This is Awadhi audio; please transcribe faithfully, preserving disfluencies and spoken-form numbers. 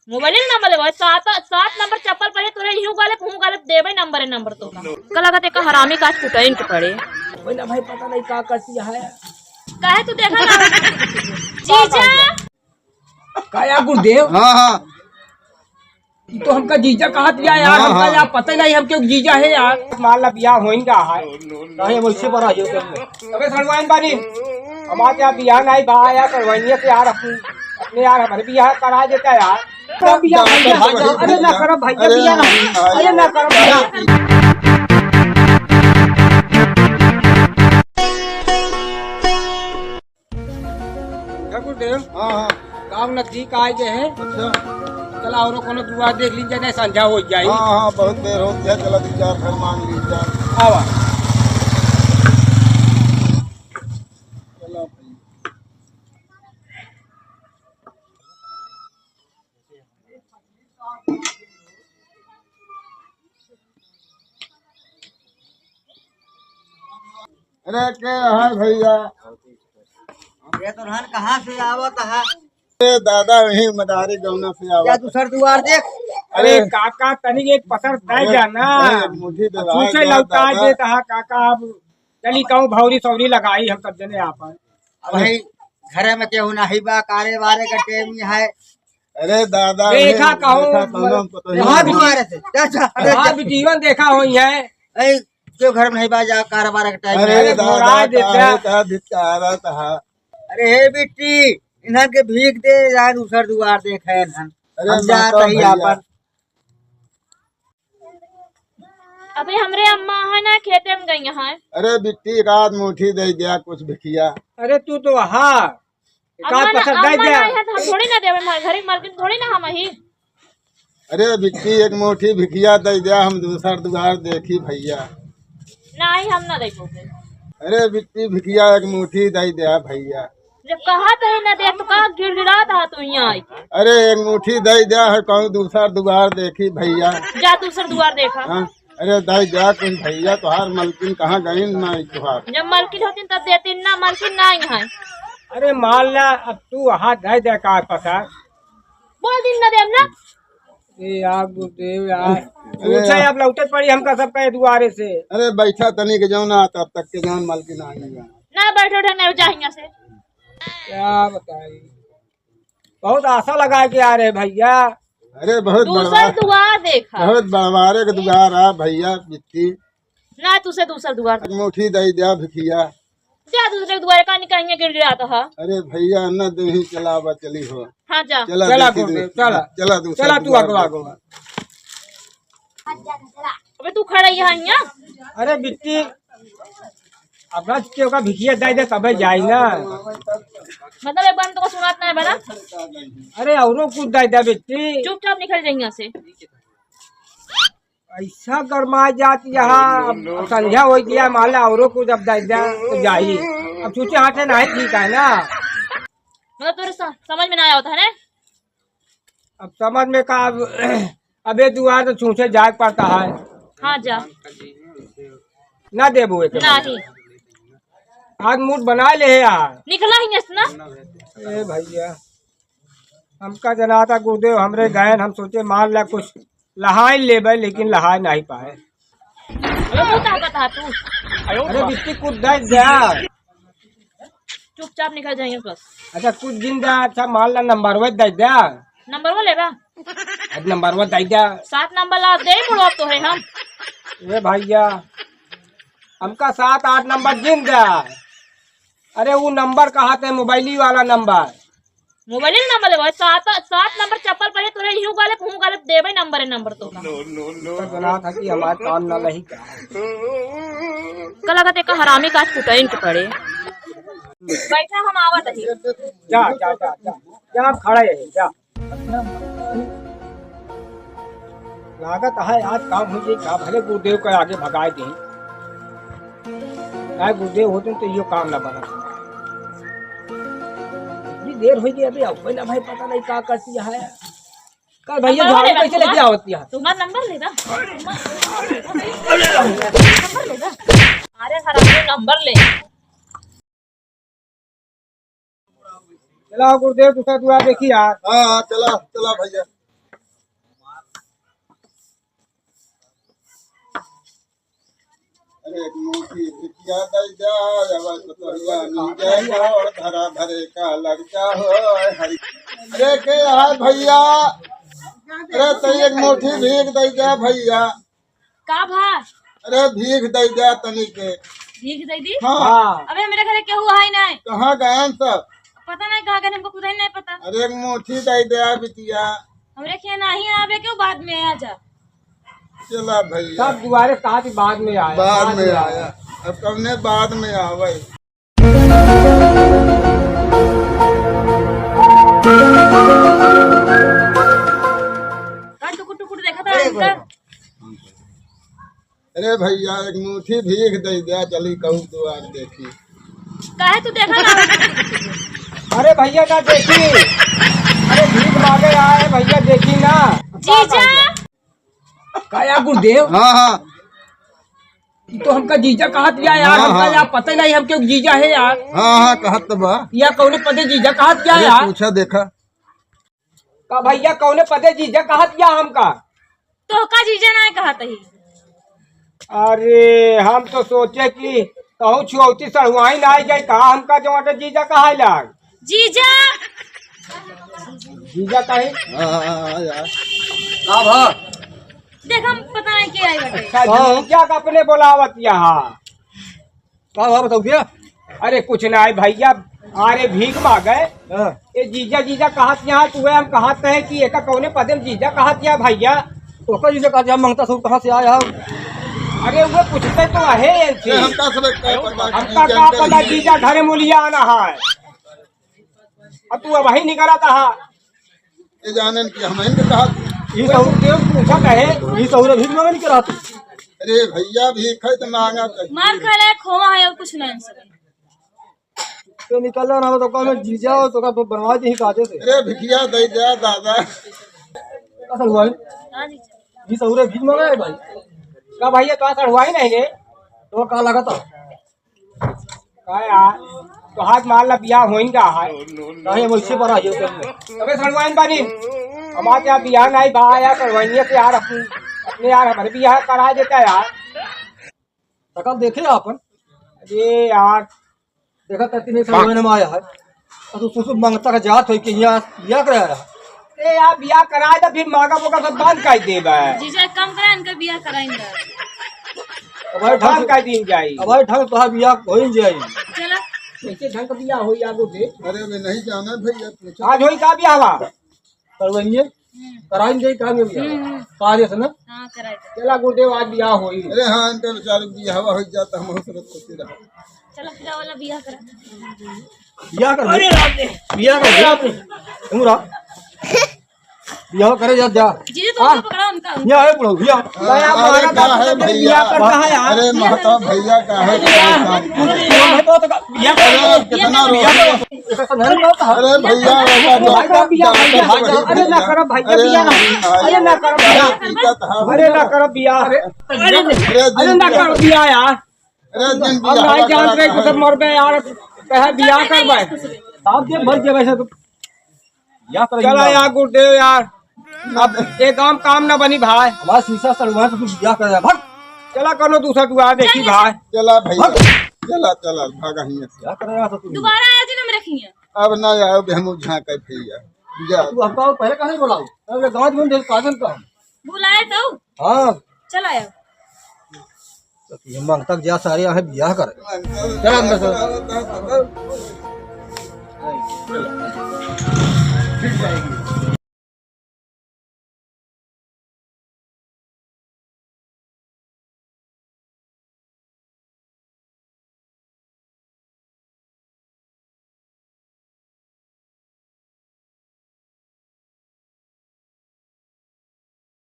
मोबाइल नंबर लेबे, सात, सात नंबर चप्पल पहने तोरे, इहू गाले, कहूँ गाले देबे नंबर, नंबर तो का। का लगत है का हरामी का आज कुटाइन के पड़े। भाई ना भाई, पता नहीं का करती है। काहे तू देखा ना? जीजा। का यार गुरुदेव? हाँ, हाँ। ई तो हमका जीजा कहत बिया यार, हाँ, हमका हाँ। यार पता ही नहीं हमके जीजा है यार। मान ला बियाह होइन रहा है। काहे वैसे बड़ा हो गया? अबे सड़वाइन बानी, हमारे यहाँ बियाह नहीं बा यार, सड़वाइनिया से यार अपने, अपने यार हमारे बियाह करा देता यार। तो बियाह भैया, अरे ना करब भैया, अरे बियाह ना, अरे ना करब भैया। गुरुदेव, हाँ, हाँ। गाँव नजदीक आए गए हैं। अच्छा। चला, औरो कोनो दुआर देख लीजिए, नहीं संझा हो जाए। हाँ, हाँ, बहुत देर हो गया, चला, दो चार घर मांग लीजिए। आवा। चला भाई। अरे, के है भैया? ये तो रहन कहाँ से आवत है? अरे दादा, वही मदारी गौना से आवत। क्या दूसर दुआर देख? अरे अरे। काका, तनिक एक पसर दे अरे, जाना। अरे, मुझे तो अब भाई पूछे ना लौटा दादा। देता है काका, अब चली कहूँ भौरी सौरी लगाई हम सब जने आपन। अब भाई, घरे में केहू नाही बा, कारे बारे का टेम ही है। अरे दादा, देखा अरे, कहूँ, देखा कहूँ, हम पता ही वहाँ नहीं। दुआरे से, जा, जा, अरे, वहाँ जा। भी जीवन देखा होई है। ए, क्यों घर में नहीं बा, जा, कारे बारे का टाइम अरे है। अरे दादा, घोड़ा देता। काहे का भिखारा था। अरे हे बिट्टी, इन्हन के भीख दे, जा, दूसर दुआर देखे इन्हन। अरे हम ना जात तो हई भैया। आपन। अबे हमरे अम्मा है ना, खेते में गई है। अरे बिट्टी, एक आध मुट्ठी दे दिया कुछ भिखिया। अरे तू तो हाँ, एक आध अम्मा ना, पसर दे अम्मा दिया। ना है तो हम थोड़ी ना देवे, हमारे घर की मालकिन थोड़ी ना हम ही। अरे बिट्टी, एक मुट्ठी भिखिया दे दिया, हम दूसर दुआर देखी भैया। नहीं, हम ना दे पाओगे। अरे बिट्टी, भिखिया एक मुट्ठी दे दिया भैया। जब कहा तो ही ना दे, तो का गिड़गिड़ात हा तू यहाँ आई? अरे, एक मुट्ठी दे दिया है, कहूँ दूसर दुआर देखी भैया। जा दूसर दुआर देखा। हाँ? अरे, दे दिया कुछ भैया, तोहार मलकिन कहाँ गई ना तुहार? जब मलकिन होती तब देती ना, मलकिन ना आई है। अरे, मान ला, अब तू हाथ दे दे का पसर। बोल दिन ना देव ना। ए यार गुरुदेव यार, अरे पूछे यार। अब लौटे पड़ी हमका सबका ये दुआरे से। अरे बैठा तनी के जाओ ना, तब तक के जाओ मलकिन आई है। ना बैठो ढंग ना, जा यहाँ से। क्या बताई, बहुत आशा लगा के आ रहे भैया। अरे बहुत दूसर बड़वा-, दुआर देखा। बहुत बड़वारे के दुआर आ भैया बिट्टी। ना, तुसे दूसर दुआर। एक मुट्ठी दे दिया भिखिया। जा दूसरे दुआरे का निकाल के गिड़गिड़ात हा। अरे भैया, न देही, चला बा, चली हो। हाँ, जा। चला चला देखी गुरुदेव, दे-, चला। चला दूसरा चला तू दुआर आगो, देख। आगो। अबे तू खड़ा यहाँ, यहाँ। अरे बिट्टी, अब रच के ओका भिखिया दे दे, तबे जाई ना। मतलब एक बार तो सुनात ना है बड़ा। अरे औरो कुछ दे दे बिट्टी। चुपचाप निकल जाइए यहाँ से। ऐसा गरमा जात यहाँ, अब संझा हो गया, मान ला औरो कुछ अब दे दे तो जाई। अब छूछे हाथे नहीं ठीक है ना। मतलब तोरे स-, समझ में ना आवत है ने? अब समझ में का, अब, अब ये दुआर तो छूछे जाए पड़ता है। हाँ जा। ना देबू एक नहीं। आज मूड बना ले यार। निकला ही यस ना। ए भैया, हमका जनाता गुरुदेव हमरे गायन, हम सोचे मान ला कुछ लहाई लेबे, लेकिन लहाई नहीं पाए। अरे तू का बता तू? अरे बिट्टी कुछ दे दे। चुपचाप निकल जाइए बस। अच्छा कुछ दिन दे, अच्छा मान ला नंबर वे दे दे। नंबर वो लेबा? अब नंबर वे दे दे। सात नंबर ला दे बुढ़वा तो है हम। ए भैया, हमका सात आठ नंबर दिन दे। अरे वो नंबर कहा थे, मोबाइली वाला नंबर। मोबाइल नंबर लेबा, सात, सात नंबर चप्पल पहने तोरे इहू गाले, कहूँ गाले देबे नंबर, नंबर तो का। तो जना था कि हमारे काम ना लही का। का लगत है का हरामी का आज कुटाइन के पड़े। बैठा हम आवत ही। जा, जा, जा, जा। जा, आप खड़ा ही रहे, जा। लागत है आज काम हो जाई का, भले गुरुदेव के आगे भगाए दे। काय गुरुदेव होते तो यो काम ना बना। इतनी देर हो गई अभी, अब ना भाई पता नहीं का करती है। कल भैया नंबर झाड़ू लेगा कैसे लेके तुम्हारा? आवती है? तुम्हारा नंबर लेगा? नंबर लेगा? अरे हरामी नंबर ले। चला गुरुदेव, दूसरा दुआर देखी यार। हाँ, हाँ, चला, चला भैया। एक मुट्ठी भिखिया दइ जा, अब पतोहिया मिल जाए, और धरा धरे का लग जा हो, हरि। अरे के हाय भइया, अरे तो एक मुट्ठी भीख दइ जा भइया। का भा? अरे भीख दइ जा तनी के। भीख दइ दी? हाँ। हाँ। अबे हमरे घरे केहू है नहीं। कहाँ गएन सब? पता नहीं कहाँ गएन, हमको खुद ही नहीं पता। अरे एक मुट्ठी दइ दे बिटिया। हमरे के नहीं आवे के, बाद में आ जा। चला भइया। सब दुआरे साथ ही बाद में आया, बाद बाद में में आया। आया। अब कौने बाद में आवे? का टुकुर टुकुर देखत है इनका? अरे भइया, एक मुट्ठी भीख दइ दे, चली कहूँ दुआर देखी। काहे तू देखा ना? अरे भइया ना देखी, अरे भीख मांगे आए भइया, देखी ना। जीजा। का या गुरुदेव? हाँ, हाँ। ई तो हमका जीजा कहत या यार, हाँ, हमका हाँ। या पता नहीं हमके जीजा है यार। हाँ, हाँ, कहत तो बा। या कौने पदे जीजा कहत या अरे यार? पूछा देखा। का भइया कौने पदे जीजा कहत या हमका? तोहका जीजा ना कहत ही। अरे हम तो सोचे कि कहूँ छुअौती सढ़ुआइन आइ जाए, का हमका जो जीजा कहा लाग? जीजा। जीजा कहे? हाँ, हाँ, हाँ, यार। का भा? देख, हम पता नहीं के आई बटे। अच्छा, हाँ। जीजा का अपने बोलावत यहाँ। का भा बताओ भइया? अरे कुछ ना है भइया, अरे भीख मांगे। हाँ। ये जीजा जीजा कहत यहाँ, तू हम कहत है कि एका कौने पदे में जीजा कहत यहाँ भइया? ओकर जीजा कहत यहाँ, मंगता सूर कहाँ से आया? अरे वो पूछते तो है इनसे। ये हमका सब का पता, हमका का पता जीजा घरे मुलिया आना है। अब तू अब वही निकलता है। ये जानेन कि हम इनके कहा। ई सहूर देव पूछत है। ई सहूर भीख मांगन के रहत। अरे भइया, भीख है तो मांगा तो। मार खा ले, खोवा है और कुछ नहीं सके। तो निकल ना हो तो कौन जीजा हो तो का बनवा दी काजे से। अरे भिखिया दइ जा दादा। का सढ़ुआइन? हाँ जीजा। ई सहूर भीख मांगा है भाई। का भइया, का सढ़ुआइन है ये? तो का लगता? का यार, तोहार मान ला बियाह होइन का है? काहे वैसे बड़ा हो गया? अबे सड़वाइन बानी, हमारे यहाँ बियाह नहीं बा यार, सड़वाइनिया से यार अपने, अपने यार हमारे बियाह करा देता यार। शकल देखे आपन। अरे यार। देखा तैतीस में सड़वाइन में आया है। और तू सुसु मंगता का जात होई कि यहाँ बियाह करा रहा। ए यार, बियाह कराए तो फिर मांगा बोका सब बंद कर देबे। जीजा, एक काम करा, इनका बियाह कराइन दा। अब भाई ढंग बंद से, कर दीन जाई। अब भाई ढंग से तोहार बियाह हो ही जाई। चला। कैसे ढंग का बियाह होई आगो दे? अरे, मैं नहीं जाना भइया, पूछो। आज होई का बियाह बा? करवाएंगे। हम्म। कराइन जाई का बियाह? हम्म, हम्म। कार्य से ना? हाँ, कराए दे। चला गुरुदेव, आज बियाह होई। अरे हाँ, इनका बेचारे बियाह हो जाता, हम बहुत खुशी रहा। चला, फिर वाला बियाह करा। बियाह कर। अरे राम रे। बियाह कर, बियाह कर। तुम रहा। बियाह करे जा, जा। जीजा, तुम हाँ। पकड़ा उनका। ये है बुढ़ऊ, ये। अरे, अरे, का है भइया? बियाह करता है यार। अरे, महतो भइया का है? बियाह। बियाह तो का, बियाह अरे, कर। कितना बियाह रो-, कर। अरे भइया, भाई का बियाह, भाई का। अरे ना करो भइया, अरे बियाह ना। नहीं, भाई, अरे ना करो बियाह। अरे ना करो बियाह। अरे, अरे, अरे ना करो बियाह। अरे, अरे ना करो बियाह यार। अरे, जिन अब बियाह नहीं करा जानते, कहा कुछ है। मरबे यार, कहे बियाह करबे। साहब, जे मर गया वैसे तो बियाह करेंगे चला ना। यार, गुरुदेव यार, अब ये काम, काम ना बनी भाई। हमारा शीशा सड़वा है, तो तू बियाह कर रहा है, भाग। चला, करो दूसरा दुआर देखी भाई। चला भइया, भाग। चला, चला, भागा हियाँ से। क्या कर रहा था तू? दोबारा आया जी ना मेरे खिया। अब ना आओ, हम झांके भइया। जा। तू हमका पहले काहे बोलाओ? अरे गाँव में देख काजन का। बुलाए तो? हाँ। चला आओ। तो ये मांग तक जा सारे आहे बियाह कर। चल अंदर से।